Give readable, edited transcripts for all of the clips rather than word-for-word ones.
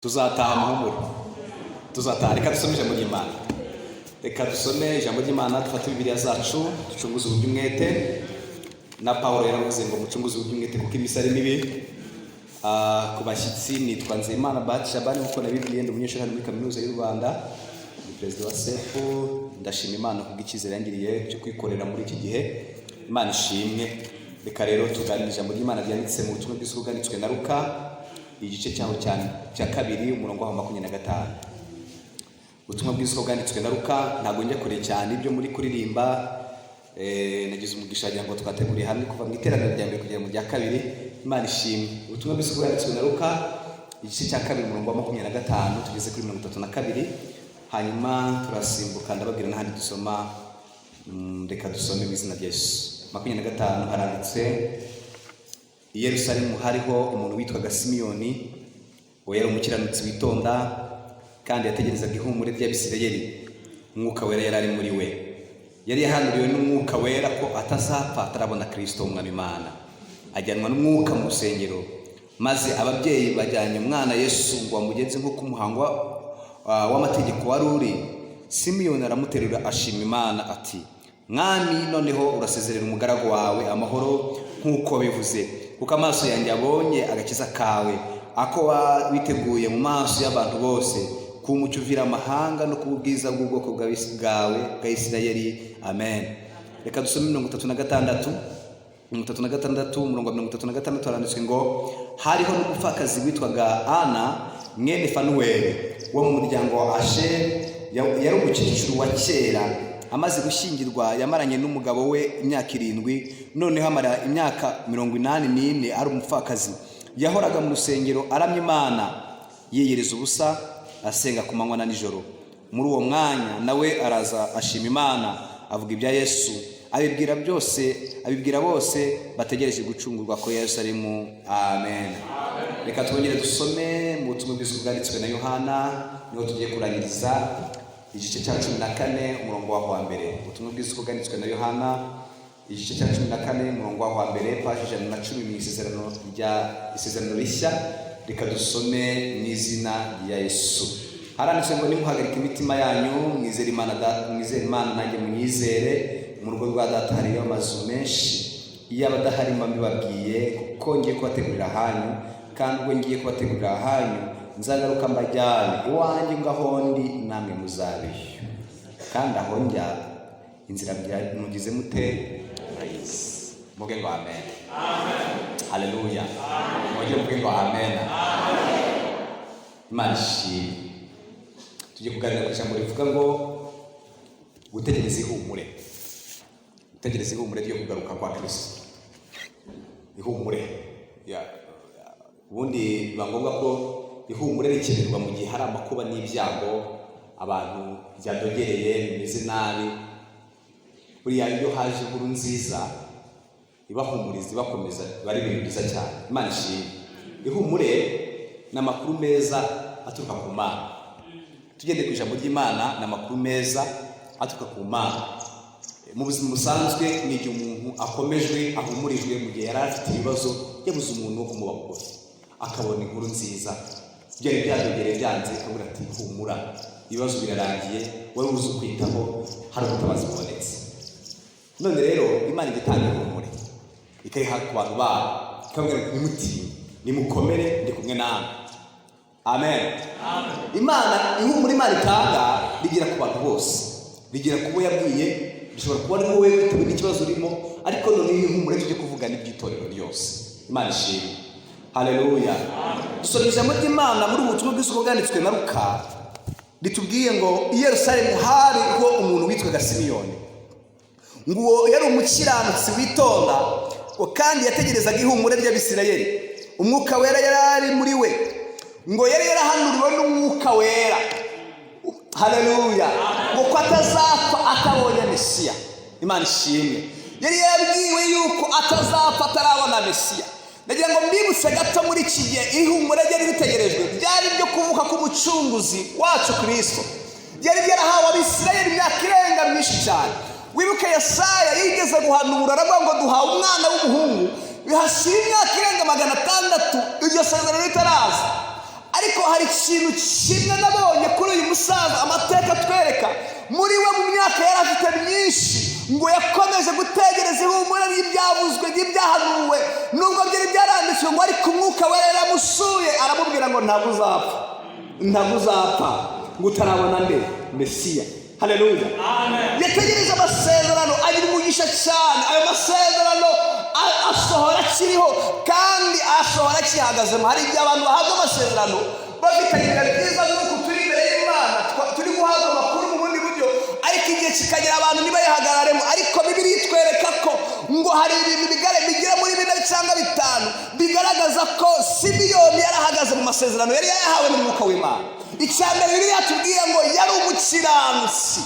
Tuzataha muhumure, tuzataha. Reka dusome ijambo ry'Imana, reka dusome ijambo ry'Imana, dufate Bibiliya zacu, ducunguze uburyo umwete. Na Paul yaravuze ngo mucunguze uburyo umwete kuko iminsi ari mibi. Ku bashyitsi, nitwa Nzeyimana Bahati Shabani, nk'uko nabibwiye, ndi umunyeshuri hano muri Kaminuza y'u Rwanda, ni perezida wa CEP. Ndashima Imana kubw'icyizere yangiriye cyo kwikorera muri iki gihe. Imana ishimwe. Reka rero tuganire ijambo ry'Imana ryanditse mu butumwa bwiza bwanditswe na Luka, igice cyaho cya kabiri, umurongo waho 25. Ubutumwa bwiza bwanditswe na Luka. Ntabwo njya kure cyane ibyo muri kuririmba. Nagize umugisha wagira ngo twateguriye hamwe kuva mu iteraniro rya mbere kugera mu rya kabiri. Imana ishimwe. Ubutumwa bwiza bwanditswe na Luka, igice cya kabiri, umurongo wa 25 tugeze kuri 32, hanyuma turasimbuka, ndababwira n'ahandi dusoma. Reka dusome mu izina rya Yesu. 25 haranditse: "I Yerusalemu hariho umuntu witwaga Simiyoni, uwo yari umukiranutsi witonda kandi yategerezaga ihumure ry'Abisirayeli. Umwuka Wera yari ari muri we. Yari yahanuriwe n'Umwuka Wera ko atazapfa atarabona Kirisito w'Umwami Imana. Ajyanwa n'Umwuka mu rusengero, maze ababyeyi bajyanye umwana Yesu ngo bamugenze nk'uko umuhango w'amategeko wari uri. Simiyoni aramuterura, ashima Imana ati: 'Mwami, noneho urasezerera umugaragu wawe amahoro nk'uko bivuze, kuko amaso yanjye abonye agakiza kawe, ako witeguye mu maso y'abantu bose, ku mucyo uvira amahanga no ku bwiza bw'ubwoko bwawe bwa Isirayeli. Amen.'" Reka dusome 36. 36, umurongo wa 36, haranditswe ngo: "Hariho n'umupfakazi witwaga Ana, mwene Fanuweli, wo mu muryango wa Asheri. Yari umukecuru wa kera. Amaze gushyingirwa yamaranye n'umugabo we imyaka 7, noneho amara imyaka 84 ari umupfakazi. Yahoraga mu rusengero aramya Imana, yiyiriza ubusa, asenga ku manywa na nijoro. Muri uwo mwanya nawe araza ashima Imana, avuga ibya Yesu, abibwira byose, abibwira bose bategereje gucungurwa ko Yerusalemu. Amen." Reka twongere dusome mu butumwa bwiza bwanditswe na Yohana, niho tugiye kurangiriza, igice cya 14, umurongo waho wa mbere. Ubutumwa bwiza bwanditswe na Yohana, igice cya 14, umurongo waho wa mbere, paji 110 mu isezerano rya Isezerano Rishya. Reka dusome mu izina rya Yesu. Haranditse ngo: "Nimuhagarike imitima yanyu, mwizere Imana, mwizere Imana, nanjye munyizere. Mu rugo rwa Data hariyo amazu menshi. Iyo adahari mba mbibabwiye, kuko ngiye kubategurira ahanyu. Kandi ubwo ngiye kubategurira ahanyu, nzagaruka mbajyane iwanjye, ngo aho ndi namwe muzabeyo. Kandi aho njya inzira mugize mute? Murayizi." Muvuge ngo amen. Haleluya. Mwongere muvuge ngo amen. Imana ishimwe. Tugiye kuganira ku ijambo rivuga ngo gutegereza ihumure, gutegereza ihumure ryo kugaruka kwa Kirisito. Ihumure, ubundi biba ngombwa ko ihumure rikenerwa mu gihe hari amakuba n'ibyago, abantu byadogereye, bimeze nabi. Buriya iyo haje inkuru nziza ibahumuriza, ibakomeza, biba ari ibintu byiza cyane. Imana ishimwe. Ihumure ni amakuru meza aturuka ku Mana. Tugende ku ijambo ry'Imana, ni amakuru meza aturuka ku Mana. Mu buzima busanzwe ni igihe umuntu akomejwe, ahumurijwe mu gihe yari afite ibibazo, yabuze umuntu wo kumuba bugufi, akabona inkuru nziza. Byari byadogereye, byanze, akavuga ati: "Humura, ibibazo birarangiye, wari uzi ukwitaho, hari ubutabazi bubonetse." None rero Imana ijya itanga ihumure, ikayiha ku bantu bayo, ikababwira ngo: "Ntimutinye, nimukomere, ndi kumwe namwe." Amen. Imana, ihumure Imana itanga rigera ku bantu bose, rigera ku bo yabwiye. Rishobora kuba ari wowe bitewe n'ikibazo urimo, ariko noneho ihumure tujye kuvuga n'iby'itorero ryose. Imana ishimwe. Haleluya. Dusoma ijambo ry'Imana muri ubu butumwa bwiza bwanditswe na Luka, ritubwiye ngo i Yerusalemu hariho umuntu witwaga Simiyoni, ngo uwo yari umukiranutsi witonda, ngo kandi yategerezaga ihumure ry'Abisirayeli. Umwuka Wera yari ari muri we, ngo yari yarahanuriwe n'Umwuka Wera, haleluya, ngo ko atazapfa atabonye Mesiya. Imana ishimwe. Yari yabwiwe yuko atazapfa atarabona Mesiya. Ndagira ngo mbibutse gato, muri iki gihe ihumure ryari ritegerejwe byari ibyo kuvuka k'Umucunguzi wacu Kirisito. Byari byarahawe Abisirayeli imyaka irenga myinshi cyane. Wibuke Yesaya yigeze guhanura, aravuga ngo duhawe umwana w'umuhungu. Bihashyira imyaka irenga 600 iryo sezerano ritaraza. Ariko hari ikintu kimwe nabonye kuri uyu musaza, amateka atwereka muri we. Mu myaka yari afite myinshi, ngo yakomeje gutegereza ihumure ry'ibyavuzwe, ry'ibyahanuwe, nubwo byari byaranditswe ngo, ariko Umwuka Wera yaramusuye, aramubwira ngo: "Ntabwo uzapfa, ntabwo uzapfa ngo utarabona nde? Mesiya." Haleluya! Yategereje amasezerano, agira umugisha cyane. Ayo masezerano asohora akiriho kandi asohora akihagazemo. Hari igihe abantu bahabwa amasezerano bafitanye ibihe byiza nk'uku turi imbere y'Imana, turi guhabwa amakuru mu bundi buryo, ariko igihe kikagera abantu ntibayihagararemo. Ariko Bibiliya itwereka ko ngo hari ibintu bigera muri bine cyangwa bitanu bigaragaza ko Simiyoni yarahagaze mu masezerano yari yayahawe n'Umwuka w'Imana. Icya mbere, Bibiliya tubwiye ngo yari umukiranutsi.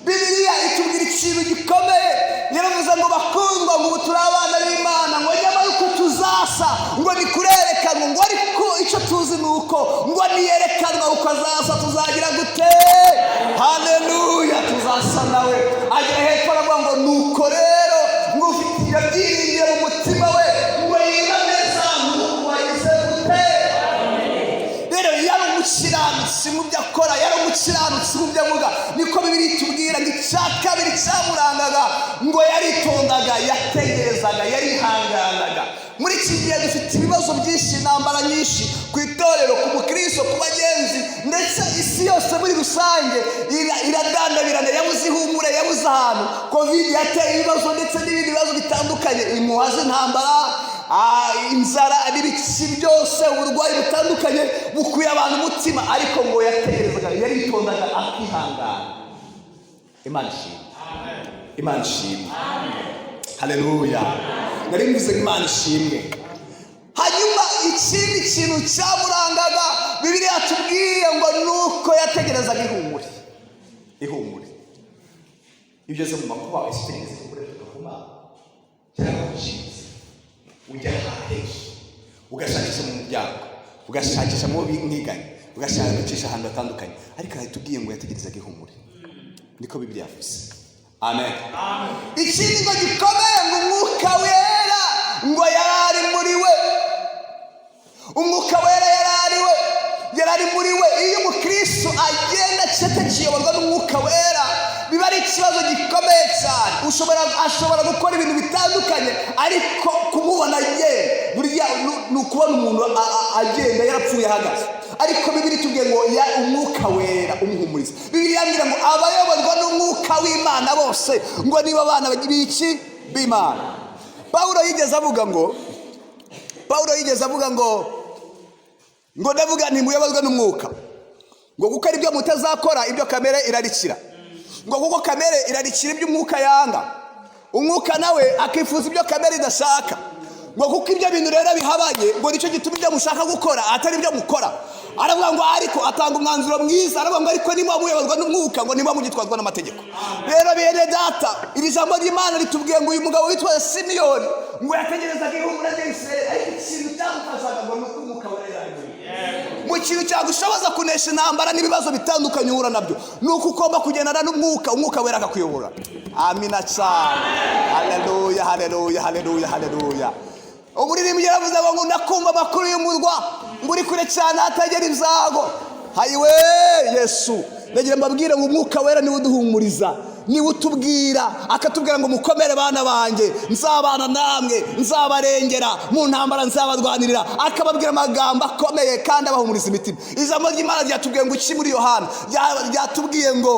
Bibiliya itubwira ikintu gikomeye. Yaravuze ngo: "Bakundwa, ngo ubu turi abana b'Imana, ngo nyamara uko tuzasa ngo ni kurerekanwa, ngo ariko icyo tuzi ni uko ngo niyerekanwa uko azasa tuzagira gute? Haleluya, tuzasa nawe." Agera hepfo aravuga ngo: "Nuko rero ngo ufite ibyo byiringiro mu mutima we ngo yiba neza nuko wagize gute?" Rero yari umukiranutsi mu byo akora, yari umukiranutsi mu byo avuga, niko Bibiliya itubwira. Ngo icya kabiri cyamurangaga, ngo yaritondaga, yategerezaga, yarihanganaga. Muri iki gihe dufite ibibazo byinshi, intambara nyinshi ku itorero, ku mukristo, ku bagenzi, ndetse isi yose muri rusange iradandabirana, yabuze ihumure, yabuze ahantu. Covid yateye ibibazo ndetse n'ibindi bibazo bitandukanye, impuha z'intambara, inzara n'ibiki byose, uburwayi butandukanye bukuye abantu umutima. Ariko ngo yategerezaga, yaritondaga, akihangana. Imana ishimwe, Imana ishimwe! Haleluya! Nari mvuze ngo Imana ishimwe. Hanyuma ikindi kintu cyamurangaga, Bibiliya yatubwiye ngo nuko yategerezaga ihumure. Ihumure, iyo ugeze mu makuba, wese utegereza ihumure rituruka ku Mana cyangwa ucitse, ujya ahantu henshi, ugashakisha mu muryango, ugashakisha mu bo mwiganye, ugashakisha ahantu hatandukanye. Ariko ahita ubwiye ngo yategerezaga ihumure, niko Bibiliya yavuze. Amen. Ikindi ngo gikomeye, ngo Umwuka Wera ngo yari ari muri we. Umwuka Wera yari ari we, yari ari muri we. Iyo umukristo agenda atakiyoborwa n'Umwuka Wera, biba ari ikibazo gikomeye cyane. Ashobora gukora ibintu bitandukanye, ariko kumubona agenda burya ni ukubona umuntu agenda yarapfuye ahagaze. Ariko Bibiliya itubwiye ngo ya Umwuka Wera umuhumuriza. Bibiliya yambwira ngo abayoborwa n'Umwuka w'Imana bose ngo niba abana b'iki? B'Imana. Pawulo yigeze avuga ngo ndavuga ntimuyoborwe n'Umwuka, ngo kuko ari byo mutazakora ibyo kamere irarikira, ngo kuko kamere irarikira ibyo Umwuka yanga, Umwuka nawe akifuza ibyo kamere idashaka, ngo kuko ibyo bintu rero bihabanye, ngo nicyo gituma ibyo mushaka gukora atari ibyo mukora. Aravuga ngo, ariko atanga umwanzuro mwiza, aravuga ngo: "Ariko niba muyoborwa n'Umwuka, ngo niba mugitwazwa n'amategeko." Rero bene data, iri jambo ry'Imana ritubwiye ngo uyu mugabo witwa Simiyoni ngo yategerezaga ihumure ry'Isirayeli, ariko ikintu cyamufashaga ngo ni uko Umwuka Wera yari muri we. Mu kintu cyagushoboza kunesha intambara n'ibibazo bitandukanye uhura nabyo, ni uko ugomba kugendana n'Umwuka, Umwuka Wera akakuyobora. Amina cyane! Haleluya, haleluya, haleluya, haleluya! Umuririmbyi yaravuze ngo: "Ndakumva amakuru y'umurwa ngo uri kure cyane, hatagera ibyago." Hayiwe Yesu! Ndagira mbabwire ngo Umwuka Wera niwe uduhumuriza, niwe utubwira, akatubwira ngo: "Mukomere bana banjye, nzabana namwe, nzabarengera mu ntambara, nzabarwanirira." Akababwira amagambo akomeye kandi abahumuriza imitima. Ijambo ry'Imana ryatubwiye ngo iki muri Yohana? Ryatubwiye ngo,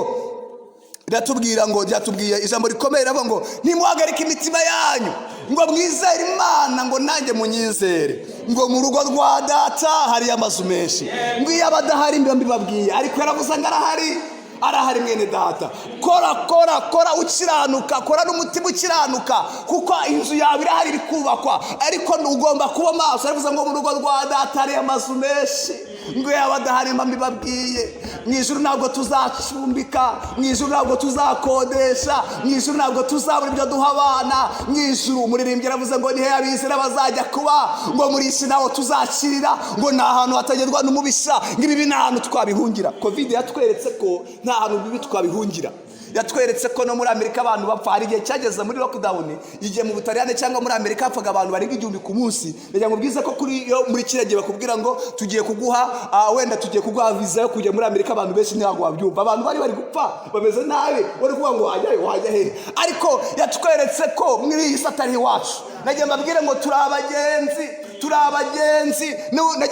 riratubwira ngo, ryatubwiye ijambo rikomeye, riravuga ngo: "Ntimuhagarike imitima yanyu, ngo mwizere Imana, ngo nanjye munyizere, ngo mu rugo rwa Data hariyo amazu menshi, ngo iyo aba adahari mba mbibabwiye." Ariko yaravuze ngo arahari, arahari. Mwene data, kora, kora, kora ukiranuka, kora n'umutima ukiranuka, kuko inzu yawe irahari, iri kubakwa, ariko ugomba kuba maso. Aravuze ngo mu rugo rwa Data hariyo amazu menshi, ngo yaba adahari mba mbibabwiye. Mu ijuru ntabwo tuzacumbika, mu ijuru ntabwo tuzakodesha, mu ijuru ntabwo tuzabura ibyo duha abana. Mu ijuru, umuririmbyi yaravuze ngo nihe abizera bazajya kuba, ngo muri isi naho tuzakirira, ngo ni ahantu hatagerwa n'umubisha, ngo ibi nta hantu twabihungira. Covid yatweretse ko nta hantu bibi twabihungira. Yatweretse ko no muri Amerika abantu bapfa. Hari igihe cyageze muri lockdown, igihe mu Butaliyani cyangwa muri Amerika hapfaga abantu barenga 1000 ku munsi. Ndagira ngo bwize ko kuri yo muri kiriya gihe bakubwira ngo tugiye kuguha, wenda tugiye kuguha visa yo kujya muri Amerika, abantu benshi ntabwo babyumva. Abantu bari gupfa bameze nabi, wari kuvuga ngo wajyayo, wajya hehe? Ariko yatweretse ko muri iyi si atari iwacu. Nagiye mbabwire ngo turi abagenzi, turi abagenzi.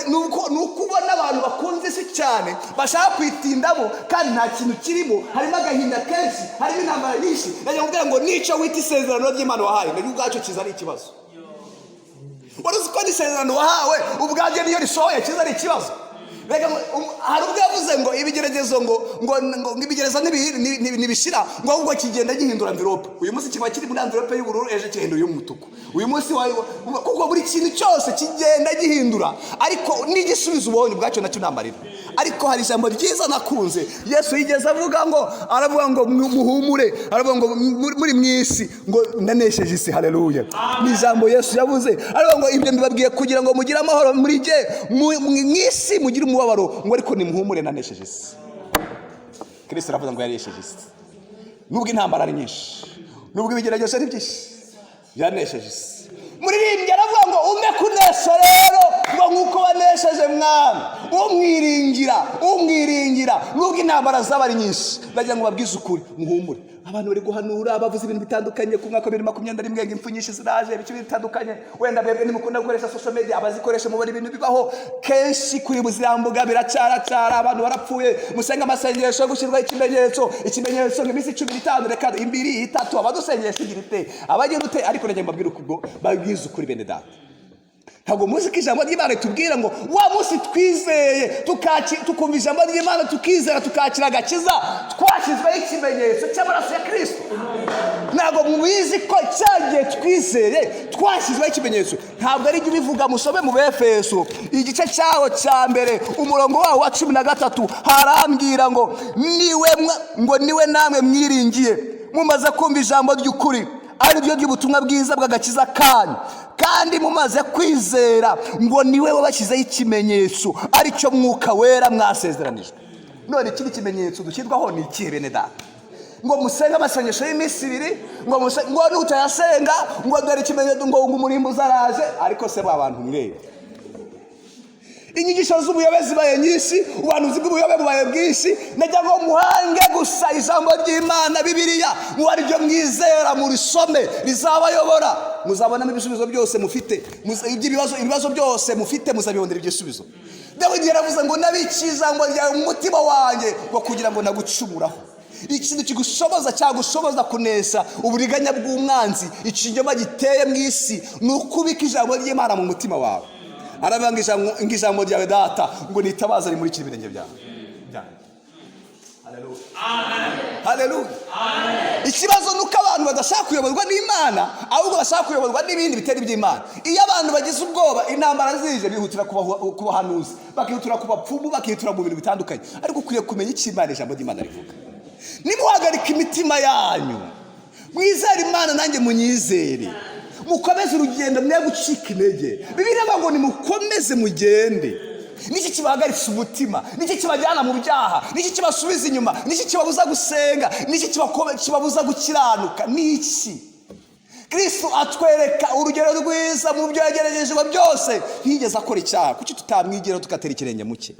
Ni uko ubona abantu bakunze isi cyane, bashaka kwitindamo kandi nta kintu kirimo. Harimo agahinda kenshi, harimo intambara nyinshi. Nagiye kubwira ngo nicyo wita isezerano ry'Imana wahaye, nabyo ubwacyo kiza ari ikibazo. Wari uzi ko n'isezerano wahawe ubwabyo niyo risohoye kiza ari ikibazo? Reka hari ubwo yavuze ngo ibigeragezo ngo ibigeragezo ntibishira, ngo ahubwo kigenda gihindura envelope. Uyu munsi kiba kiri muri envelope y'ubururu, ejo gihindura iy'umutuku. Uyu munsi kuko buri kintu cyose kigenda gihindura, ariko n'igisubizo ubonye ubwacyo nacyo ni amarira. Ariko hari ijambo ryiza nakunze Yesu yigeze avuga, ngo aravuga ngo muhumure, aravuga ngo muri mu isi, ngo ndanesheje isi. Haleluya! Ni ijambo Yesu yavuze, aravuga ngo ibyo mbibabwiye kugira ngo mugire amahoro muri jye. Mu isi mugire umubabaro, ngo ariko nimuhumure, nanesheje isi. Kristo aravuga ngo yanesheje isi. Nubwo intambara ari nyinshi, nubwo ibigeragezo ari byinshi, yanesheje isi. Muririmbyi aravuga ngo umpe kunesha rero, ngo nk'uko wanesheje, Mwami. Umwiringira, umwiringira, nubwo intambara zaba ari nyinshi. Ndagira ngo babwize ukuri, muhumure. Abantu bari guhanura, bavuze ibintu bitandukanye ku mwaka wa 2021, ngo impfu nyinshi ziraje, ibice bitandukanye. Wenda mwebwe ntimukunda gukoresha social media, abazikoresha mubona ibintu bibaho kenshi kuri ziriya mbuga, biracyaracyara, abantu barapfuye. Musenga amasengesho yo gushyirwaho ikimenyetso, ikimenyetso ngo iminsi 15, reka 2, 3, abadusengesha igira ite, abagira ute? Ariko nagira ngo mbabwire ukubwo, babwize ukuri, bene data, ntabwo muzi ko ijambo ry'Imana ritubwira ngo wa munsi twizeye, tukumva ijambo ry'Imana, tukizera, tukakira agakiza, twashyizweho ikimenyetso cy'amaraso ya Kirisito? Ntabwo mubizi ko cyagiye twizeye twashyizweho ikimenyetso? Ntabwo ari ibyo ubivuga. Musome mu Befeso igice cyaho cya mbere, umurongo waho wa 13, harambwira ngo niwe ngo niwe namwe mwiringiye mumaze kumva ijambo ry'ukuri, ari ryo ry'ubutumwa bwiza bw'agakiza kanyu, kandi mumaze kwizera, ngo niwe wabashyizeho ikimenyetso, aricyo Mwuka Wera mwasezeranijwe. None ikindi kimenyetso dushyirwaho ni ikihe, bene data? Ngo musenge amasengesho y'iminsi 2, ngo nutayasenga, ngo dore ikimenyetso, ngo umurimbuzi araje. Ariko se ba bantu mwe, inyigisho z'ubuyobe zibaye nyinshi, ubuhanuzi bw'ubuyobe bubaye bwinshi. Najya ngo muhange gusa ijambo ry'Imana, Bibiliya, muba ariryo mwizera, murisome, rizabayobora, muzabonamo ibisubizo byose mufite. Iby'ibibazo, ibibazo byose mufite muzabibonera ibisubizo. Dawidi yaravuze ngo nabikiye ijambo ryawe mu mutima wanjye, ngo kugira ngo nagucumuraho. Ikintu kigushoboza, cyagushoboza kunesha uburiganya bw'umwanzi, ikinyoma giteye mu isi, ni ukubika ijambo ry'Imana mu mutima wawe. Aravuga ngo ijambo ryawe, Data, ngo nitabaza rimurikire ibirenge byawe. Haleluya! Ikibazo ni uko abantu badashaka kuyoborwa n'Imana, ahubwo bashaka kuyoborwa n'ibindi bitari iby'Imana. Iyo abantu bagize ubwoba, intambara zije, bihutira ku bahanuzi, bakihutira ku bapfumu, bakihutira mu bintu bitandukanye. Ariko ukwiye kumenya icyo Imana, ijambo ry'Imana rivuga. Nimuhagarike imitima yanyu, mwizere Imana, nanjye munyizere. Mukomeze urugendo, mwe gucika intege. Bibiliya ivuga ngo nimukomeze mugende. Niki kibahagaritse umutima? Niki kibajyana mu byaha? Niki kibasubiza inyuma? Niki kibabuza gusenga? Niki kibabuza gukiranuka? Niki? Kristo atwereka urugero rwiza mu byo yageragejwe byose, ntiyigeze akora icyaha. Kuki tutamwigiraho, tugatera ikirenge mu cye?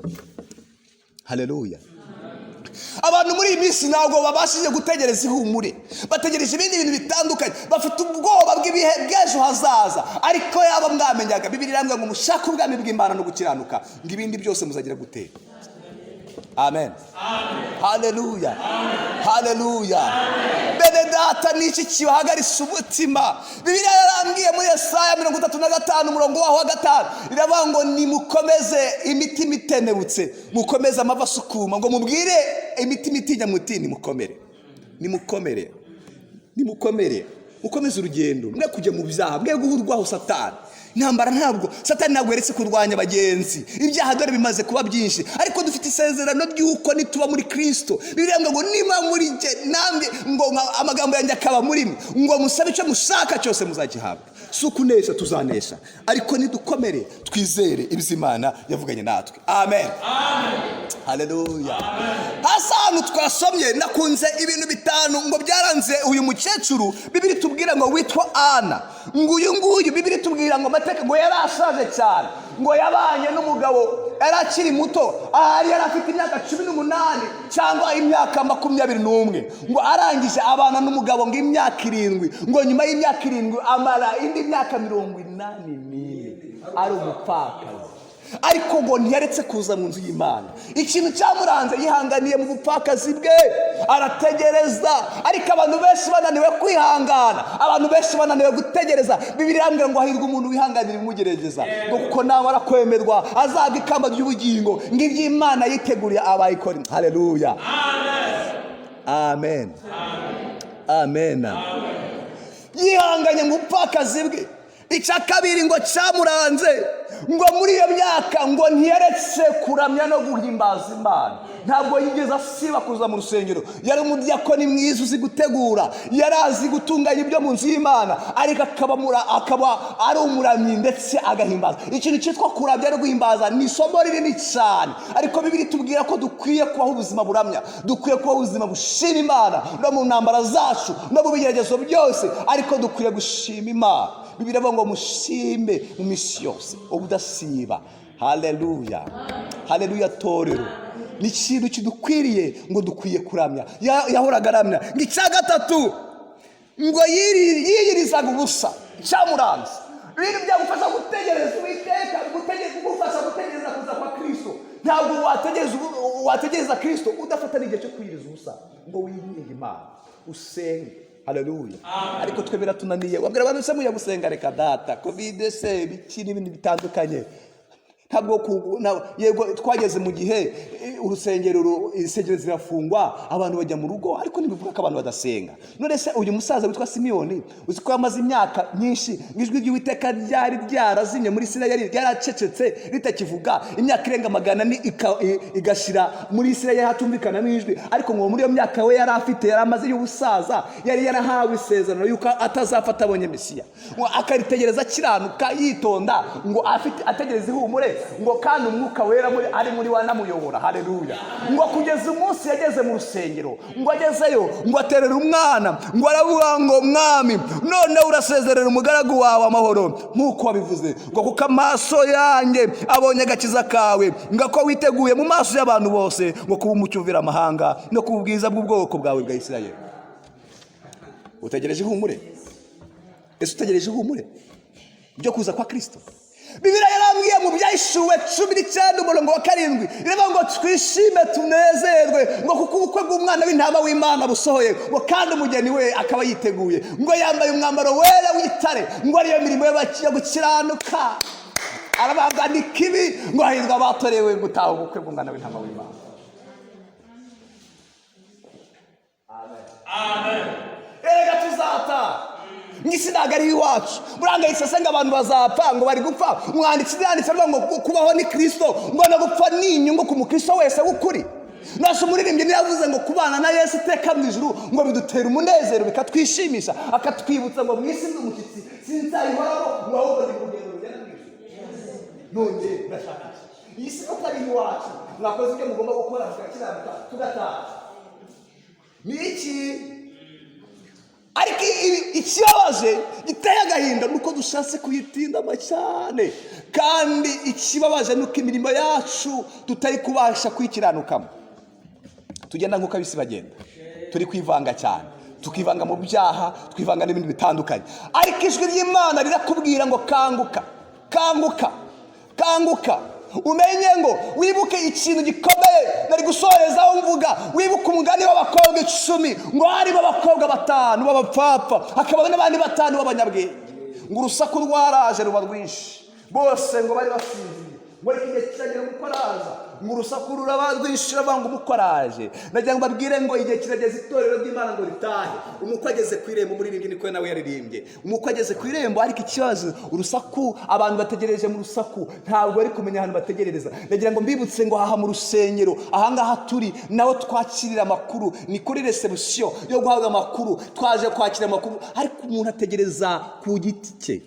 Haleluya! Abantu muri iyi minsi ntabwo babashije gutegereza ihumure, bategereje ibindi bintu bitandukanye, bafite ubwoba bw'ibihe bw'ejo hazaza. Ariko yaba mwamenyaga, Bibiliya irambwira ngo mushake ubwami bw'Imana no gukiranuka, ngo ibindi byose muzagira gutera. Amen, haleluya, haleluya! Bene data, ni iki kibahagaritse umutima? Bibiliya yarambwiye muri Yesaya 35, umurongo waho wa 5, iravuga ngo nimukomeze imitima itenebutse, mukomeze amavi asukuma, ngo mubwire imitima itinya muti nimukomere, nimukomere, nimukomere, mukomeze urugendo, mwe kujya mu byaha, mwe guhurwaho Satani. Intambara, ntabwo Satani ntabwo yeretse kurwanya abagenzi. Ibyaha dore bimaze kuba byinshi, ariko dufite isezerano ry'uko nituba muri Kirisito, Bibiliya ngo niba muri jye, namwe ngo amagambo yanjye akaba muri mwe, ngo musabe icyo mushaka cyose muzagihabwa. Si ukunesha, tuzanesha, ariko nidukomere, twizere ibyo Imana yavuganye natwe. Amen, haleluya. Hasi ahantu twasomye, nakunze ibintu bitanu ngo byaranze uyu mukecuru. Bibiri tubwira ngo witwa Ana, ngo uyu nguyu, Bibiri tubwira ngo amateka ngo yari ashaje cyane, ngo yabanye n'umugabo yari akiri muto, ahari yari afite imyaka 18 cyangwa imyaka 21, ngo arangije abana n'umugabo ngo imyaka 7, ngo nyuma y'imyaka 7 amara indi myaka 84 ari umupfakazi, ariko ngo ntiyaretse kuza mu nzu y'Imana. Ikintu cyamuranze, yihanganiye mu bupfakazi bwe, arategereza. Ariko abantu benshi bananiwe kwihangana, abantu benshi bananiwe gutegereza. Bibiri irambwira ngo hahirwa umuntu wihanganira ibimugerageza, ngo kuko namara kwemerwa azahabwa ikamba ry'ubugingo, ngo iby'Imana yiteguriye abayikora. Haleluya, amen, amen. Yihanganye mu bupfakazi bwe. Icya kabiri ngo cyamuranze, ngo muri iyo myaka ngo ntiyaretse kuramya no guhimbaza Imana. Ntabwo yigeze asiba kuza mu rusengero. Yari umudiyakoni mwiza uzi gutegura, yari azi gutunganya ibyo mu nzu y'Imana, ariko akaba ari umuramyi ndetse agahimbaza. Ikintu cyitwa kuramya no guhimbaza ni isomo rinini cyane, ariko Bibiri tubwira ko dukwiye kubaho ubuzima buramya, dukwiye kubaho ubuzima bushima Imana no mu ntambara zacu no mu bigeragezo byose, ariko dukwiye gushima Imana. Bibiri avuga ngo mushime mu minsi yose ubudasiba. Haleluya, haleluya. Torero, ni ikintu kidukwiriye ngo dukwiye kuramya. Yahoraga aramya. Ngo icya gatatu, ngo yiyirizaga ubusa. Cyamuranze, ibintu byagufasha gutegereza Uwiteka, kugufasha gutegereza kuza kwa Kirisito. Ntabwo wategereza Kirisito udafata n'igihe cyo kwiyiriza ubusa, ngo winginge Imana, usenge. Haleluya. Ariko twe biratunaniye. Wabwira abantu se mujya gusenga? Reka data, COVID se, ibiki n'ibindi bitandukanye. Ntabwo yego twageze mu gihe urusengero insengero zirafungwa, abantu bajya mu rugo, ariko ntibivuga ko abantu badasenga. None se uyu musaza witwa Simiyoni, uzi ko yamaze imyaka myinshi ngo ijwi ry'Uwiteka ryari ryarazimye muri Isirayeli, ryaracecetse ritakivuga, imyaka irenga 400 igashira muri Isirayeli hatumvikana n'ijwi? Ariko ngo muri iyo myaka we yari afite, yari amaze y'ubusaza, yari yarahawe isezerano yuko atazapfa atabonye Mesiya, ngo akaritegereza akiranuka, yitonda, ngo afite ategereza ihumure, ngo kandi Umwuka Wera ari muri we anamuyobora. Haleluya. Ngo kugeza umunsi yageze mu rusengero, ngo agezeyo ngo aterera umwana, ngo aravuga ngo: "Mwami, none urasezerera umugaragu wawe amahoro nk'uko wabivuze, ngo kuko amaso yanjye abonye agakiza kawe, ngo ko witeguye mu maso y'abantu bose, ngo kuba umucyo uvira amahanga no kuba ubwiza bw'ubwoko bwawe bwa Isirayeli." Utegereje ihumure? Ese utegereje ihumure ryo kuza kwa Kirisito? Bibiliya yarambwiye mu Byahishuwe 19 umurongo wa 7, iravuga ngo twishime tunezerwe, ngo kuko ubukwe bw'Umwana w'Intama w'Imana busohoye, ngo kandi umugeni we akaba yiteguye, ngo yambaye umwambaro wera w'itare, ngo ariyo mirimo yo gukiranuka. Arababwa ni kibi, ngo hahirwa abatorewe gutaha ubukwe bw'Umwana w'Intama w'Imana. Amen. Erega tuzataha. Mu isi ntabwo ari iwacu. Murangayitse se ngo abantu bazapfa, ngo bari gupfa? Umwanditsi yanditse avuga ngo kubaho ni Kirisito, ngo no gupfa ni inyungu ku mukristo wese w'ukuri. Nase umuririmbyi ntiyavuze ngo kubana na Yesu iteka mu ijuru ngo bidutera umunezero, bikatwishimisha, akatwibutsa ngo mu isi ndi umushyitsi, sinzayihoramo, ngo ahubwo ndi kugenda rugenda mu ijuru? None ndashaka iki? Iyi si ko atari iwacu, mwakoze ibyo mugomba gukora, mugakiranuka, tugataha, ni iki? Ariko ikibabaje giteye agahinda ni uko dushatse kuyitindamo cyane, kandi ikibabaje ni uko imirimo yacu tutari kubasha kuyikiranukamo. Tugenda nk'uko ab'isi bagenda, turi kwivanga cyane, tukivanga mu byaha, twivanga n'ibindi bitandukanye. Ariko ijwi ry'Imana rirakubwira ngo kanguka, kanguka, kanguka, umenye ngo wibuke ikintu gikomeye nari gusorezaho mvuga. Wibuke umugani w'abakobwa 10, ngo harimo abakobwa batanu b'abapfapfa, hakaba n'abandi batanu b'abanyabwenge. Ngo urusaku rwaraje ruba rwinshi, bose ngo bari basinziriye, ngo ariko igihe kiragera umukwe araza, ngo urusaku ruraba rwinshi, ruravuga ngo umukwe araje. Nagira ngo mbabwire ngo igihe kirageze itorero ry'Imana ngo ritahe. Umukwe ageze ku irembo. Umuririmbyi niko nawe yaririmbye, umukwe ageze ku irembo. Ariko ikibazo, urusaku, abantu bategereje mu rusaku, ntabwo bari kumenya ahantu bategerereza. Ndagira ngo mbibutse ngo aha mu rusengero, ahangaha turi, naho twakirira amakuru, ni kuri réception yo guhabwa amakuru. Twaje kwakira amakuru, ariko umuntu ategereza ku giti cye.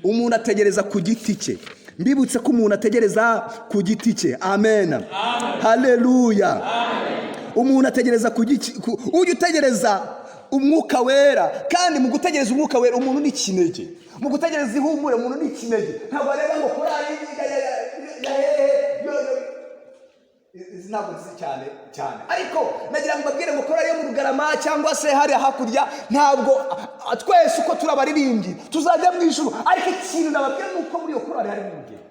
Umuntu ategereza ku giti cye. Mbibutse ko umuntu ategereza ku giti cye. Amen, haleluya. Umuntu ategereza ku giti, ujya utegereza Umwuka Wera. Kandi mu gutegereza Umwuka Wera, umuntu ni ikinege. Mu gutegereza ihumure, umuntu ni ikinege. Ntabwo areba ngo korari ya hehe. Izi ntabwo nzizi cyane cyane, ariko nagira ngo mbabwire ngo korari yo mu Rugarama cyangwa se hariya hakurya, ntabwo twese uko turi abaririmbyi tuzajya mu ijuru. Ariko ikintu nababwira ni uko muri iyo korari harimo umugeni,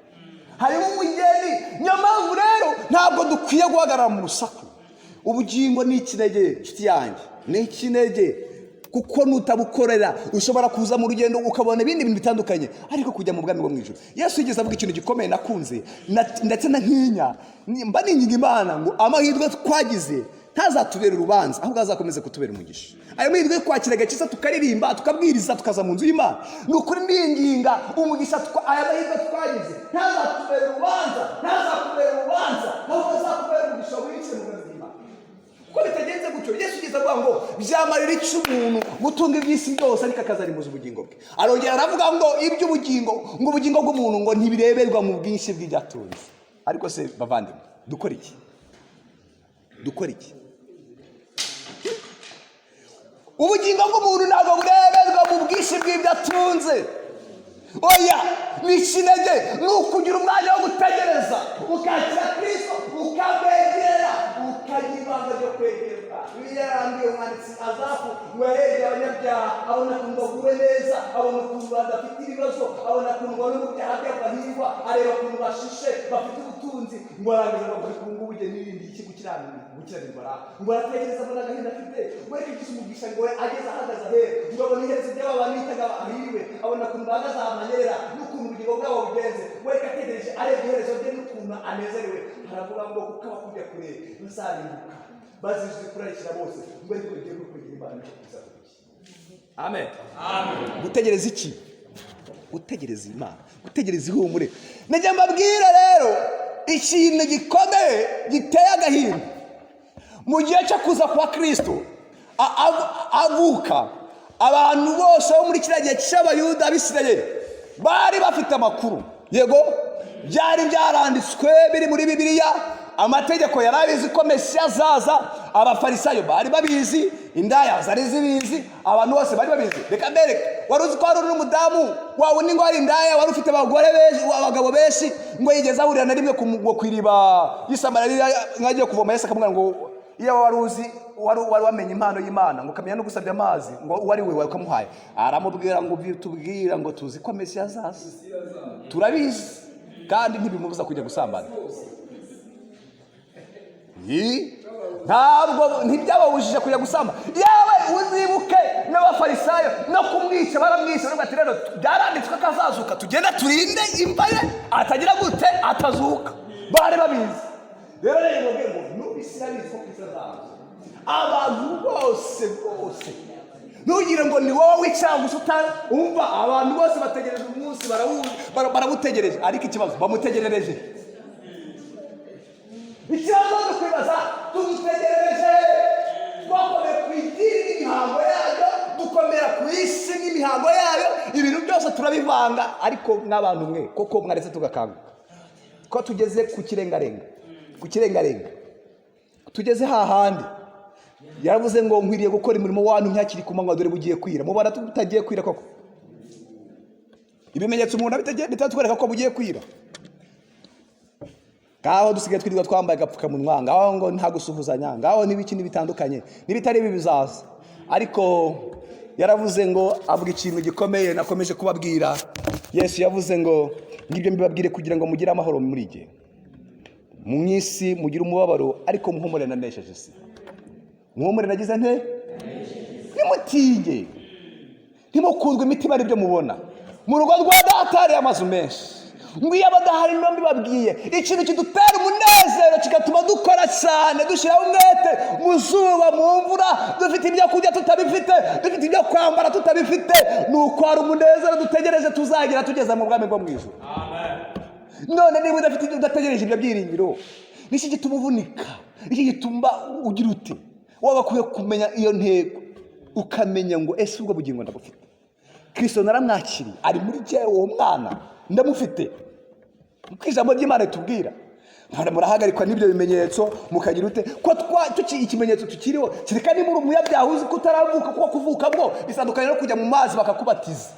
harimo umugeni. Niyo mpamvu rero ntabwo dukwiye guhagarara mu rusaku. Ubugingo ni ikinege, inshuti yanjye, ni ikinege, kuko nutabukorera ushobora kuza mu rugendo ukabona ibindi bintu bitandukanye, ariko kujya mu bwami bwo mu ijuru. Yesu yigeze avuga ikintu gikomeye nakunze ndetse na ntinya. Mba ninginga Imana ngo amahirwe twagize ntazatubere urubanza, ahubwo azakomeze kutubera umugisha. Ayo mahirwe yo kwakira agakiza, tukaririmba, tukabwiriza, tukaza mu nzu y'Imana, ni ukuri ndinginga umugisha. Aya mahirwe twagize ntazatubere urubanza, ntazakubera urubanza, ahubwo azakubera umugisha winjiye mu bwami bw'Imana. Kuko bitagenze gutyo, Yesu ugeze avuga ngo byamarira iki umuntu gutunga iby'isi byose ariko akazarimbuza ubugingo bwe? Arongera aravuga ngo iby'ubugingo, ngo ubugingo bw'umuntu ngo ntibireberwa mu bwinshi bw'ibyo atunze. Ariko se bavandimwe, dukora iki? Dukora iki? Ubugingo bw'umuntu ntabwo bureberwa mu bwinshi bw'ibyo atunze. Oya, ni ikinege, ni ukugira umwanya wo gutegereza, ukakira Kristo, ukamwegera, ukagira ibanga ryo kwegerwa. Bibiliya yarambwiye, umwanditsi Azafu ngo yarebye abanyabyaha, abona ukuntu baguwe neza, abona ukuntu badafite ibibazo, abona ukuntu babona mu byaha byabo bahirwa, areba ukuntu bashishe, bafite ubutunzi, ngo arangiza ngo ubu ngubu ujye n'ibindi iki gukiranirwa ra. Ngo aratekereza, abona agahinda afite, ngo ariko igize umugisha, ngo ageze ahagaze ahera, ngo abona iherezo ry'aba bantu bitaga abahiriwe, abona ukuntu bahagaze ahantu hanyerera n'ukuntu ubugingo bwabo bugenze. We reka ategereje, arebye iherezo rye n'ukuntu anezerewe, aravuga ngo kuko abakujya kure bazarimbuka, bazizwe kurarikira bose. Ngo ariko rigiye kwegera Imana nicyo kwiza. Amen. Gutegereza iki? Gutegereza Imana, gutegereza ihumure. Najya mbabwira rero ikintu gikomeye giteye agahinda. Mu gihe cyo kuza kwa Kirisito, avuka, abantu bose bo muri kiriya gihe cy'Abayuda, Abisirayeli, bari bafite amakuru. Yego, byari byaranditswe, biri muri Bibiliya. Amategeko yari abizi ko Mesiya azaza. Abafarisayo bari babizi, indaya zari zibizi, abantu bose bari babizi. Reka mbereke, wari uzi ko hari n'umudamu wawe undi ngo hari indaya wari ufite abagore benshi, abagabo benshi, ngo yigeze ahurira na rimwe ngo ku iriba y'isamariya nkagiye kuvoma, Yesu akamubwira ngo iyo wari uzi, wari wamenye impano y'Imana, ngo ukamenya no gusabya amazi, ngo uwo ari we wakamuhaye. Aramubwira ngo tubwira ngo tuzi ko Mesiya azaza, turabizi, kandi ntibimubuza kujya gusambana. Ntabwo ntibyababujije kujya gusamba. Yewe, uzibuke n'Abafarisayo no kumwica baramwishe, baravuga ati rero byaranditswe ko azazuka, tugende turinde imva ye atagira gute, atazuka. Bari babizi. Rero babwiye ngo n'ubu isi irabizi ko Kristo azaza. Abantu bose bose, ntugire ngo ni wowe wicara gusa umva. Abantu bose bategereje umunsi, barawutegereje. Ariko ikibazo, bamutegerereje? Ikibazo ni ukwibaza, tumutegerereje? Twakomeye ku idini n'imihango yayo, dukomera ku isi n'imihango yayo, ibintu byose turabivanga. Ariko mw'abantu mwe, koko mwaretse tugakanguka, ko tugeze ku kirengarenga, ku kirengarenga, tugeze hahandi yaravuze ngo nkwiriye gukora imirimo wanyu ntakiri ku manywa, dore bugiye kwira. Mubona tutagiye kwira koko? Ibimenyetso umuntu bitatwereka ko bugiye kwira. Ngaho dusigaye twirirwa twambaye agapfukamunwa, ngaho ngo nta gusuhuzanya, ngaho n'ibiki n'ibitandukanye, n'ibitari ibi bizaza. Ariko yaravuze ngo, avuga ikintu gikomeye nakomeje kubabwira. Yesu yavuze ngo ngibyo mbibabwire kugira ngo mugire amahoro muri jye. Mu isi mugire umubabaro, ariko muhumure, nanesheje isi. Muhumure, nagize nte? Ntimutinye, ntimukundwe imitima aribyo mubona. Mu rugo rwa Data hari amazu menshi, ngo iyo abadahari niba mbibabwiye. Ikintu kidutera umunezero, kigatuma dukora cyane, dushyiraho umwete mu zuba, mu mvura, dufite ibyo kurya tutabifite, dufite ibyo kwambara tutabifite, ni uko hari umunezero dutegereje tuzagira tugeze mu bwami bwo mu ijuru. None niba udafite, udategereje ibyo byiringiro, niki gituma uvunika? Niki gituma ugira ute? Waba akwiye kumenya iyo ntego, ukamenya ngo ese ubwo bugingo ndabufite? Kirisito naramwakiriye, ari muri jyewe, uwo mwana ndamufite, kuko ijambo ry'Imana ritubwira. Murahagarikwa n'ibyo bimenyetso, mukagira ute ko ikimenyetso tukiriho? Kereka niba uri umunyabyaha uzi ko utaravuka, kuko kuvuka bwo bitandukanye no kujya mu mazi bakakubatiza,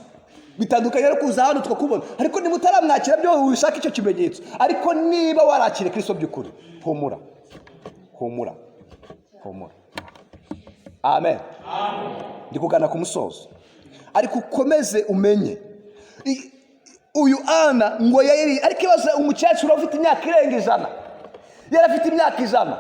bitandukanye no kuza hano tukakubona. Ariko niba utaramwakira byo, wishaka icyo kimenyetso. Ariko niba warakiriye Kirisito by'ukuri, humura, humura, humura. Amen. Ndi kugana ku musozo, ariko ukomeze umenye uyu Ana ngo yari, ariko ibaze umukecuru ufite imyaka irenga 100, yari afite imyaka 100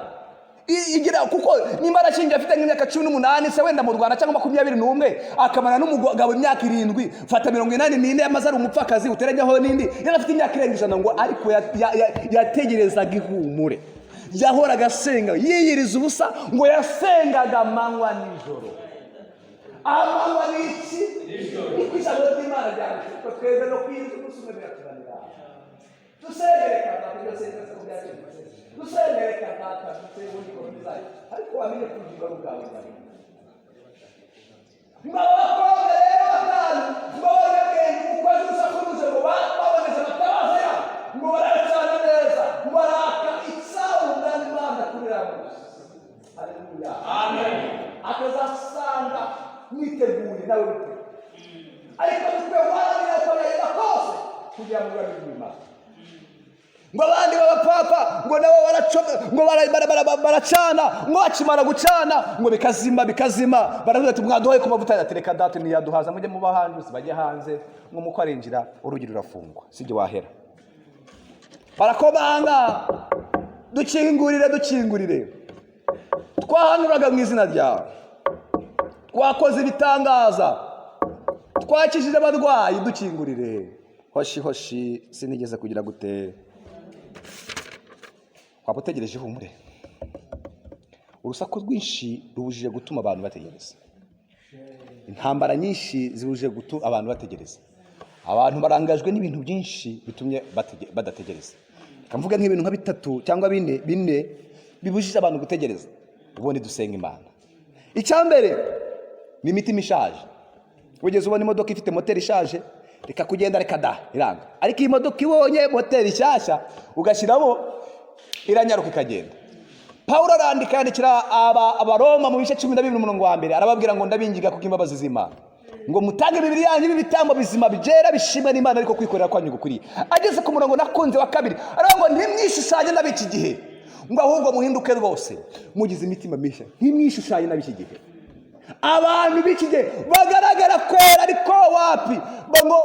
igira, kuko nimba arashingiye afite nk'imyaka 18 se wenda mu Rwanda, cyangwa 21, akamara n'umugabo imyaka 7, fata 84 yamaze ari umupfakazi, uteranyaho n'indi, yari afite imyaka irenga 100. Ngo ariko yategerezaga ihumure, yahoraga asenga yiyiriza ubusa, ngo yasengaga amanywa nijoro. Amanywa ni iki? Niko ijambo ry'Imana ryanditse, ko twebwe no kwiyiriza umunsi umwe biratunanira. Dusengere kanaka, iryo sengesho ko byakemutse, dusengere kanaka, dusenge ubundi ko bizayo, ariko wamenye ko ubugingo ari ubwawe bwawe. Ngo aba bakobwa rero batanu, ngo abanyabwenge, umukozi urusaku ruje, ngo baboneze amatabaza yabo, ngo barayacana neza, ngo baraka icyaha Umwami Imana kuri munsi. Haleluya! Akazasanga mwiteguye, nawe witeguye. Ariko dukwiye guharanira uko byagenda kose kugira ngo urabe bw'Imana. Ngo abandi b'abapapa ngo nabo ngo baracana, ngo bakimara gucana ngo bikazima, bikazima. Baravuga ati: "Mwaduhaye ku mavuta?" Ati: "Reka data, ntiyaduhaza, mujye muba hanze." Bajye hanze, ngo muko arinjira, urugi rurafungwa, sijye wahera. Barakomanga: "Dukingurire, dukingurire, twahanuraga mu izina ryawe, twakoze ibitangaza, twakijije abarwayi, dukingurire." "Hoshi, hoshi, sinigeze kugira gute." Waba utegereje ihumure? Urusaku rwinshi rubujije gutuma abantu bategereza. Intambara nyinshi zibujije gutuma abantu bategereza. Abantu barangajwe n'ibintu byinshi bitumye badategereza. Reka mvuge nk'ibintu nka bitatu cyangwa bine bibujije abantu gutegereza, ubundi dusenga Imana. Icya mbere ni imitima ishaje. Wigeze ubona imodoka ifite moteri ishaje? Reka kugenda, reka da, iranga. Ariko iyi modoka ibonye moteri nshyashya ugashyiramo, iranyaruka ikagenda. Pawulo arandika, yandikira Abaroma mu bice 12 umurongo wa mbere, arababwira ngo: "Ndabinginga kubw'imbabazi z'Imana ngo mutange imibiri yanyu ibitambo bizima, byera, bishimwa n'Imana, ariko kwikorera kwanyu gukwiriye." Ageze ku murongo nakunze wa kabiri, aravuga ngo: "Ntimwishushanye n'ab'iki gihe," ngo "ahubwo muhinduke rwose mugize imitima mishya." Ntimwishushanye n'ab'iki gihe. Abantu b'iki gihe bagaragara kwera, ariko wapi. Ngo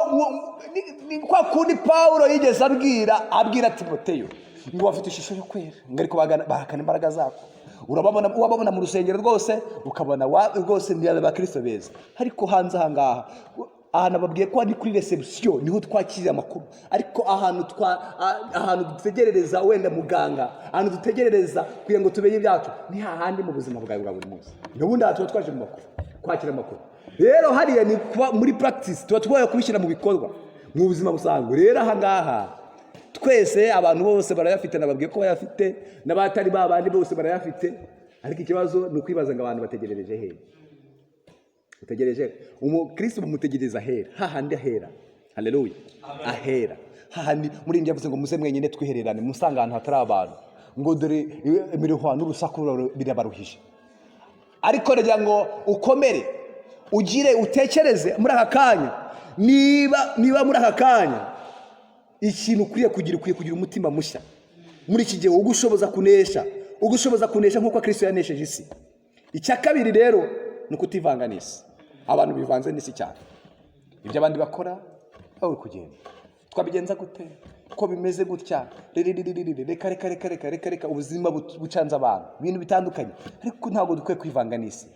ni kwa kundi Pawulo yigeze abwira Timoteyo ngo bafite ishusho yo kwera, ngo ariko bahakana imbaraga zako. Urababona, wababona mu rusengero rwose, ukabona rwose ni abakristo beza, ariko hanze aha ngaha, ahantu babwiye ko ari kuri reception, niho twakirira amakuru, ariko ahantu dutegerereza wenda muganga, ahantu dutegerereza kugira ngo tumenye ibyacu, ni hahandi mu buzima bwawe bwa buri munsi. N'ubundi aha tuba twaje mu makuru, kwakira amakuru. Rero hariya ni kuba muri practice, tuba tugomba kubishyira mu bikorwa mu buzima busanzwe. Rero aha ngaha twese, abantu bose barayafite, nababwiye ko bayafite, n'abatari ba bandi bose barayafite. Ariko ikibazo ni ukwibaza ngo abantu bategerereje hehe? Utegereje umukristo, bumutegereza ahera, hahandi ahera. Haleluya! Ahera hahandi muri njye yavuze ngo: "Muze mwenyine twihererane, musanga ahantu hatari abantu," ngo dore imiruho n'urusaku birabaruhije. Ariko ndagira ngo ukomere, ugire utekereze muri aka kanya, niba muri aka kanya ikintu ukwiye kugira, ukwiye kugira umutima mushya muri iki gihe ugushoboza kunesha, ugushoboza kunesha nk'uko Kristo yanesheje isi. Icya kabiri rero ni ukutivanga n'isi. Abantu bivanze n'isi cyane, ibyo abandi bakora wowe kugenda, twabigenza gute ko bimeze gutya? Riri, reka, reka, reka, reka, reka, reka. Ubuzima bucanze abantu ibintu bitandukanye, ariko ntabwo dukwiye kwivanga n'isi,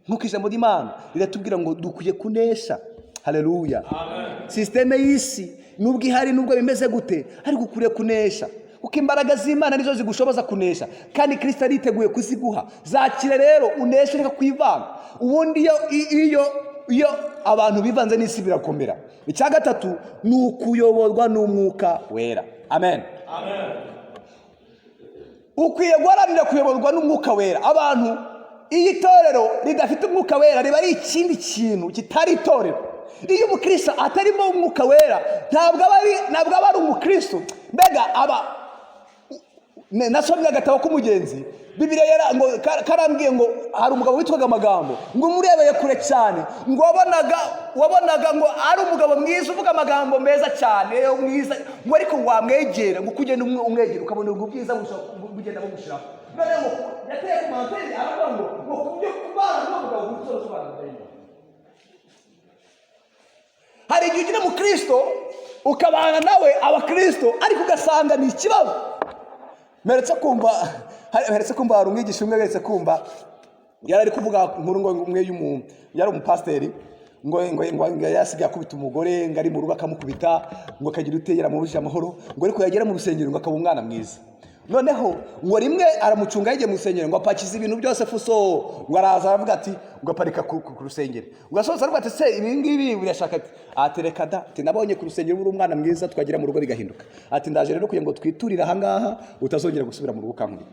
nk'uko ijambo ry'Imana riratubwira ngo dukwiye kunesha. Haleluya! Système y'isi nubwo ihari, nubwo bimeze gute, ariko ukwiriye kunesha, kuko imbaraga z'Imana nizo zigushoboza kunesha, kandi Kirisito ariteguye kuziguha. Zakire rero uneshe, reka kwivanga. Ubundi iyo abantu bivanze n'isi birakomera. Icya gatatu ni ukuyoborwa n'Umwuka Wera. Amen. Ukwiye guharanira kuyoborwa n'Umwuka Wera. Abantu, iyo itorero ridafite Umwuka Wera, riba ari ikindi kintu kitari itorero. Iyo umukristo atarimo Umwuka Wera, ntabwo aba ari umukristo. Mbega aba nasomye agatabo k'umugenzi, Bibiliya ngo karambwiye ngo hari umugabo witwaga Amagambo, ngo umurebeye kure cyane, ngo wabonaga ngo ari umugabo mwiza, uvuga amagambo meza cyane, mwiza, ngo ariko wamwegera, ngo uko ugenda umwegera ukabona ubwo bwiza bugenda bumushiraho. None ngo yateye ku manteri, aravuga ngo ku byo kubana n'uwo mugabo gusobanura. Hari igihe ugira umukristo ukabana nawe abakristo, ariko ugasanga ni ikibazo. Mperetse kumva hari umwigisha umwe, mperetse kumva yari ari kuvuga inkuru ngo umwe yari umupasiteri, ngo yasigaye akubita umugore, ngo ari mu rugo akamukubita, ngo akagira ute, yaramubujije amahoro, ngo ariko yagera mu rusengero ngo akaba umwana mwiza. Noneho ngo rimwe aramucunga yagiye mu rusengero, ngo apakiza ibintu byose fuso, ngo araza aravuga ati, ngo aparika ku rusengero, ngo asohotse aravuga ati: "Se ibi ngibi birashaka?" Ati: "Atereka da." Ati: "Nabonye ku rusengero uri umwana mwiza, twagera mu rugo bigahinduka." Ati: "Ndaje rero kugira ngo twiturire ahangaha, utazongera gusubira mu rugo ukankubita."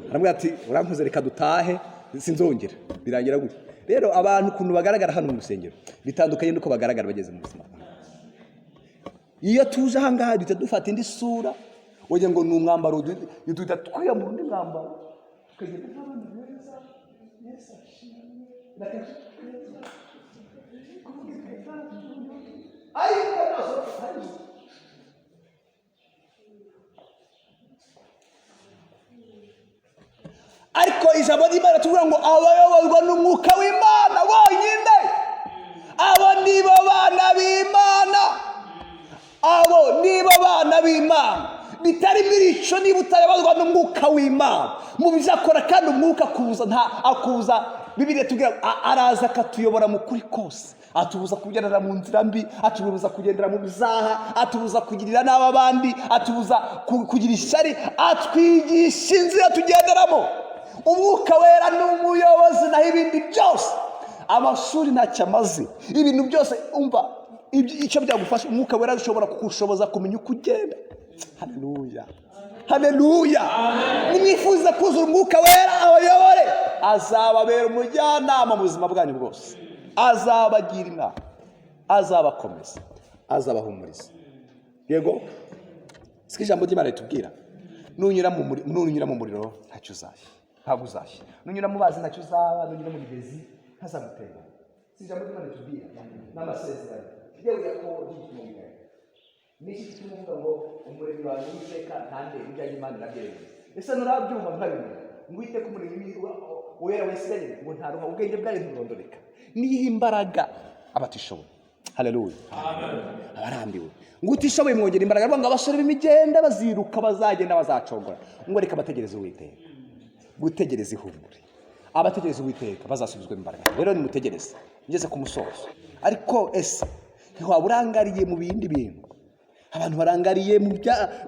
Aramubwira ati: "Urankoze, reka dutahe, sinzongera." Birangira gutya. Rero abantu ukuntu bagaragara hano mu rusengero bitandukanye n'uko bagaragara bageze mu buzima. Iyo tuje ahangaha duhita dufata indi sura, wagira ngo ni umwambaro, duhita twiyambura undi mwambaro, tukagenda nk'abana beza. Yesu ashimwe, n'akajipo keza, kuvuga ibintu, ariko nasohoka hariya. Ariko ijambo ry'Imana tuvuga ngo abayoborwa n'Umwuka w'Imana bonyine, abo nibo bana b'Imana, abo nibo bana b'Imana. Bitari muri icyo, niba utayoborwa n'Umwuka w'Imana mu byo akora, kandi Umwuka akuza, nta akuza, Bibiliya tubwira araza akatuyobora mu kuri kose, atubuza kugendera mu nzira mbi, atubuza kugendera mu bizaha, atubuza kugirira nabi abandi, atubuza kugira ishyari, atwigisha inzira tugenderamo. Umwuka Wera ni umuyobozi, naho ibindi byose, amashuri ntacyo amaze, ibintu byose, umva, icyo byagufasha, Umwuka Wera ashobora kugushoboza kumenya uko ugenda. Haleluya, haleluya! Nimwifuza kuzura Umwuka Wera abayobore, azababera umujyanama mu buzima bwanyu bwose, azabagira inama, azabakomeza, azabahumuriza. Yego, siko ijambo ry'Imana ritubwira: nunyura mu muriro ntacyo uzashya, ntabwo uzashya; nunyura mu mazi ntacyo uzaba, nunyura mu migezi ntazagutera. Si ijambo ry'Imana ritubwira n'amasezerano? Yewe Yakobo ry'igihumbi, niki gituma uvuga ngo Umuremyi wawe Uwiteka ntande ibijyanye? Imana irabyemeza. Ese nturabyumva nkabimenya ngo Uwiteka Umuremyi wera wa Isirayeli ngo ntaruha, ubwenge bwayo ntiburondoreka, niyo imbaraga abatishoboye. Haleluya! Abarambiwe, ngo utishoboye mwongera imbaraga. Ngo abasore b'imigenda baziruka, bazagenda, bazacogora, ngo reka bategereze Uwiteka. Gutegereza ihumure, abategereza Uwiteka bazasubizwa imbaraga. Rero nimutegereze. Ngeze ku musozo. Ariko ese ntiwaba urangariye mu bindi bintu? Abantu barangariye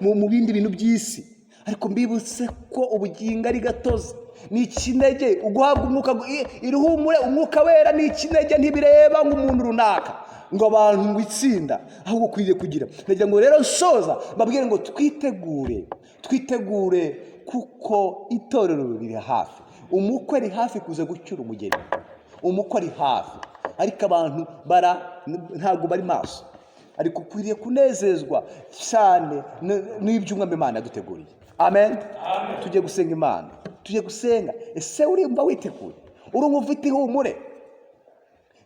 mu bindi bintu by'isi, ariko mbibutse ko ubugingo ari gatozi, ni ikinege. Uguhabwa Umwuka, iruhumure, Umwuka Wera ni ikinege, ntibireba nk'umuntu runaka, ngo abantu, ngo itsinda, ahubwo ukwiriye kugira. Ndagira ngo rero nsoza mbabwire ngo twitegure, twitegure, kuko itorero riri hafi, umukwe ari hafi kuza gucyura umugeni. Umukwe ari hafi, ariko abantu ntabwo bari maso. Ariko ukwiriye kunezezwa cyane n'iby'Umwami Imana yaduteguriye. Amen. Tujye gusenga Imana, tujye gusenga. Ese urimva witeguye? Urumva ufite ihumure,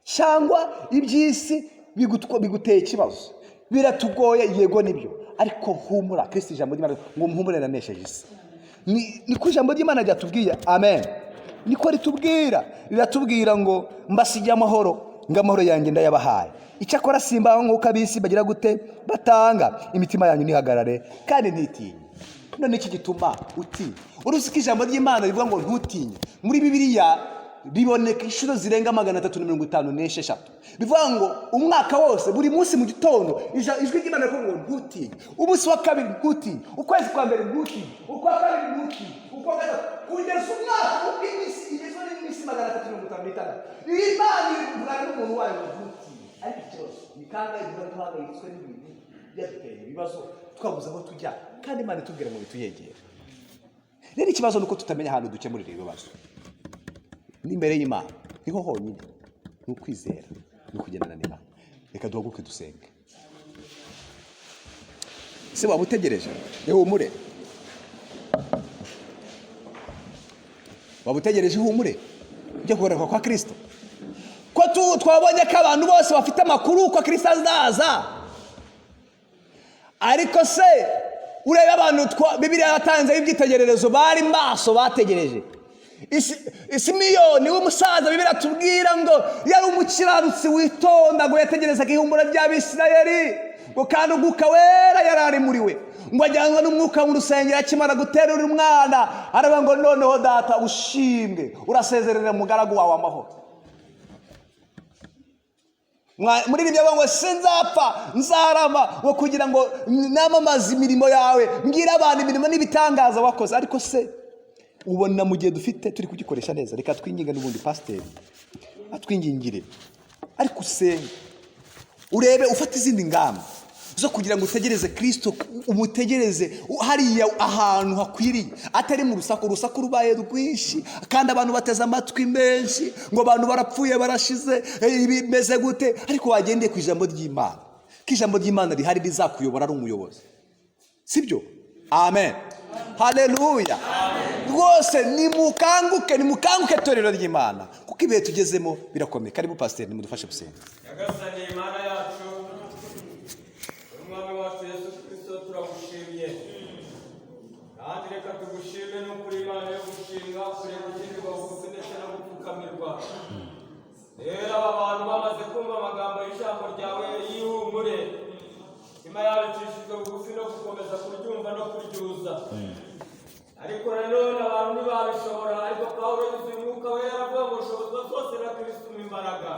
cyangwa iby'isi biguteye ikibazo, biratugoye? Yego, nibyo, ariko humura. Kristo, ijambo ry'Imana ngo: "Muhumure, nanesheje isi." Niko ijambo ry'Imana ryatubwiye. Amen. Niko ritubwira, riratubwira ngo: "Mbasigiye amahoro, ngo amahoro yanjye ndayabahaye. Icyakora simbaho nk'uko ab'isi bagira gute? Batanga. Imitima yanyu ntihagarare kandi ntitinye." None iki gituma utinya? Uruzi ko ijambo ry'Imana rivuga ngo ntutinye? Muri Bibiliya riboneka inshuro zirenga 356. Bivuga ngo umwaka wose, buri munsi mu gitondo, ijwi ry'Imana rivuga ngo ntutinye. Umunsi wa kabiri ntutinye, ukwezi kwa mbere ntutinye, ukwa kabiri ntutinye, ukwa gatatu, kugeza umwaka, uko iminsi igezwe n'iminsi 356, Imana ivugana n'umuntu wayo ngo ntutinye. Ariko ikibazo ni kangahe duhora duhangayitswe n'ibintu byaduteye ibibazo, twabuze aho tujya, kandi Imana itubwira ngo bituyegere? Rero ikibazo ni uko tutamenya ahantu dukemurira ibibazo. N'imbere y'Imana niho honyine. Ni ukwizera, ni ukugendana n'Imana. Reka duhaguruke dusenge. Ese waba utegereje ihumure? Waba utegereje ihumure ryo kugaruka kwa Kirisito? Ko twabonye ko abantu bose bafite amakuru ko Kirisito azaza, ariko se urebe abantu Bibiliya yatanzeho ibyitegererezo, bari maso, bategereje. Simiyoni w'umusaza, Bibiliya tubwira ngo yari umukiranutsi witonda, ngo yategerezaga ihumura ry'Abisirayeli, ngo kandi Umwuka Wera yari ari muri we, ngo ajyanwa n'Umwuka mu rusengero. Akimara guterura umwana, aravuga ngo: "Noneho Data, ushimwe, urasezerera umugaragu wawe amahoro." Muri ibyo ngo: "Sinzapfa, nzarama, ngo kugira ngo namamaze imirimo yawe, mbwire abantu imirimo n'ibitangaza wakoze." Ariko se ubona mu gihe dufite turi kugikoresha neza? Reka twinginge n'ubundi, pasiteri atwingingire, ariko usenge, urebe, ufate izindi ngamba zo kugira ngo utegereze Kirisito, umutegereze hariya ahantu hakwiriye, atari mu rusaku. Urusaku rubaye rwinshi kandi abantu bateze amatwi menshi, ngo abantu barapfuye, barashize, bimeze gute? Ariko wagendeye ku ijambo ry'Imana, ko ijambo ry'Imana rihari rizakuyobora, ari umuyobozi, sibyo? Amen, haleluya. Rwose nimukanguke, nimukanguke, torero ry'Imana, kuko ibihe tugezemo birakomeye. Karibu pasiteri, nimudufashe gusenga. Nyagasani Imana yacu, Umwami wacu Yesu Kirisito, turagushimye kandi reka tugushime n'ukuri. Imana yo gushimwa, kureba gukinirwa bugufi ndetse no gupfukamirwa. Rero aba bantu bamaze kumva amagambo y'ijambo ryawe y'ihumure, imitima yabo icishijwe bugufi no gukomeza kuryumva no kuryuza. Ariko nanone abantu ntibabishobora, ariko Pawulo yuzuye Umwuka Wera aravuga ngo: "Shobozwa zose na Kristo mu imbaraga."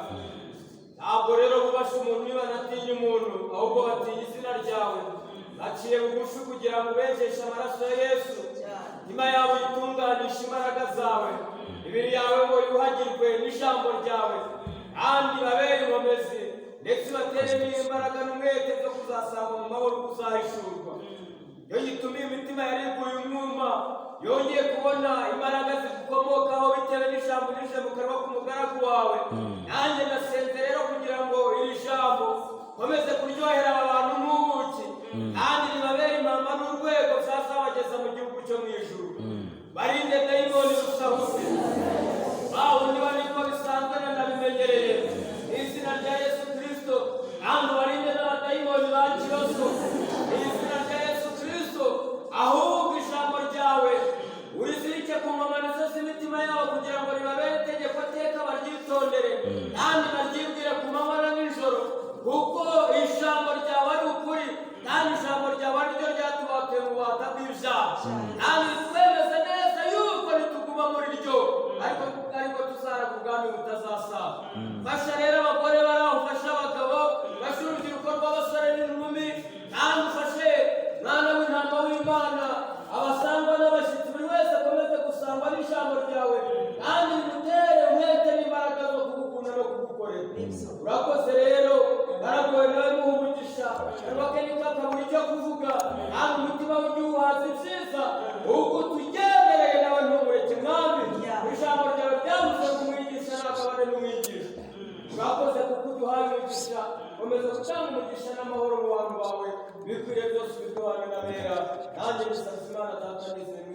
Ntabwo rero bubasha umuntu, ntibanatinya umuntu, ahubwo batinya izina ryawe. Baciye bugufi kugira ngo ubejeshe amaraso ya Yesu, imitima yabo itunganishe imbaraga zawe, imibiri yawe ngo yuhagirwe n'ijambo ryawe, kandi babere inkomezi ndetse batere n'imbaraga n'umwete byo kuzasanga mu mahoro kuzahishurwa. Iyo gituma imitima yari iguye umwuma yongeye kubona imbaraga zigukomokaho bitewe n'ijambo rije mu kanwa k'umugaragu wawe. Nanjye ndasenze rero kugira ngo iri jambo komeze kuryohera aba bantu nk'ubuki, kandi ribabere impamba n'urwego byazabageza mu gihugu cyo mu ijuru. Barinde dayimoni rusahuzi, ba wundi wa niko bisanzwe na ndabimenyereye, mu izina rya Yesu Kirisito. Kandi ubarinde n'abadayimoni ba kiroso, mu izina rya Yesu Kirisito. Ahubwo ijambo ryawe urizirike ku nkomanizo z'imitima yabo, kugira ngo ribabere itegeko teka, baryitondere kandi baryibwire ku manywa na nijoro, kuko ijambo ryawe ari ukuri, kandi ijambo ryawe ari ryo ryatubatuye mu bubata bw'ibyaha, kandi twemeze neza yuko nituguma muri ryo ariko tuzaraga ubwami butazasaza. Fasha rero abagore bari aho, ufashe abagabo, fashe urubyiruko rw'abasore n'inkumi, kandi ufashe mwana w'intama w'Imana, abasangwa n'abashyitsi, buri wese akomeze gusangwa n'ijambo ryawe, kandi rimutere umwete n'imbaraga zo kugukunda no kugukorera. Urakoze rero, baragowe nawe muha umugisha, kanwa ke ntikakabura icyo kuvuga, kandi umutima we ujye uwuhaza ibyiza uko tugendereye. Nawe ntumureke, Mwami. Ijambo ryawe ryavuze ngo umwigisha nagabane n'umwigisha. Urakoze kuko uduhaye umugisha. Komeza gutanga umugisha n'amahoro mu bantu bawe. Bikwiriye byose biduhane n'abera. Nanjye bisabye Imana Data nizeye.